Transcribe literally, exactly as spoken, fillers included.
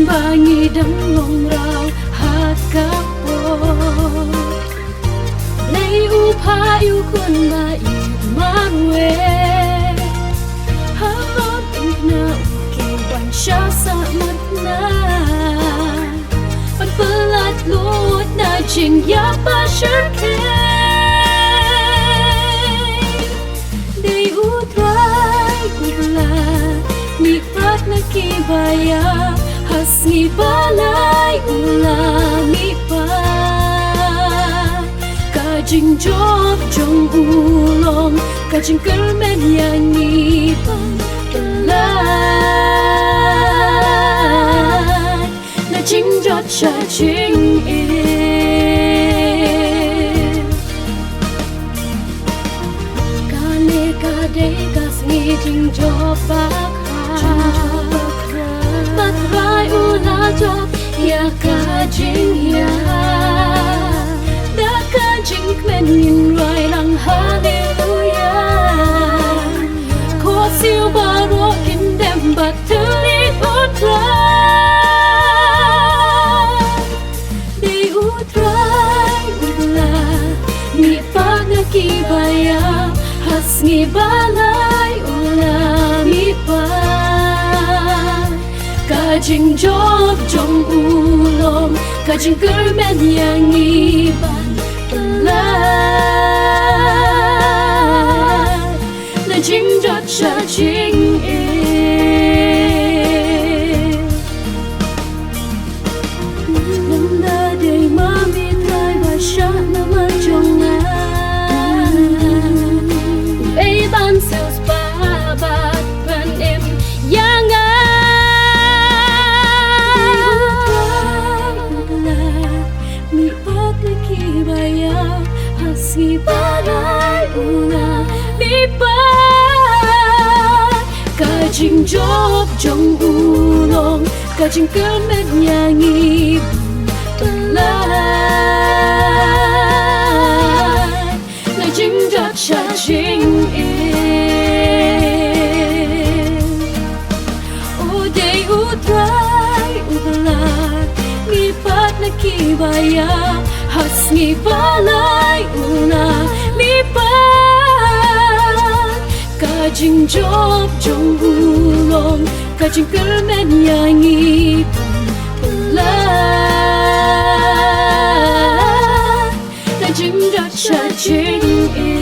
ba ngi dang long raw ha ka por. Lei u phah ïa u khun ba i marwei. Halor ïing na u ki wan sha sah mat na. Ban palat lut na jingïap ba shyrkhei. Dei u Trai u Blei, mih pat na ki ba ïap, ha sngi ba lai u la mih pat. Ka jingjop jong u long ka jingkyrmen ïa ngi ban pyllait na jingjot sha jingim. Kane ka dei ka sngi jingjop ba khraw. Ba Trai u la jop ïa ka jingïap. Da ka jingkmen ngin rwai lang haleluya. Khohsiew baroh kin dem bad thylliej u Trai. Dei u Trai u Blei, mih pat na ki ba ïap, ha sngi ba lai u la mih pat. Ka jingjop jong u long ka jingkyrmen ïa ngi ban pyllait na jingjot sha jingim. Lada dei ma mih Trai ba shah namar jong nga, ei ban siewspah bad pynim ïa nga. Mih pat na ki ba ïap, ha sngi ba lai u la mih pat. Ka jingjop jong u long ka jingkyrmen ïa ngi ban pyllait na jingjot sha jingim. O dei u Trai u Blei, mih pat na ki ba ïap, ha sngi ba lai u la mih pat. Ka jingjop jong u long ka jingkyrmen ïa ngi ban pyllait na jingjot sha jingim.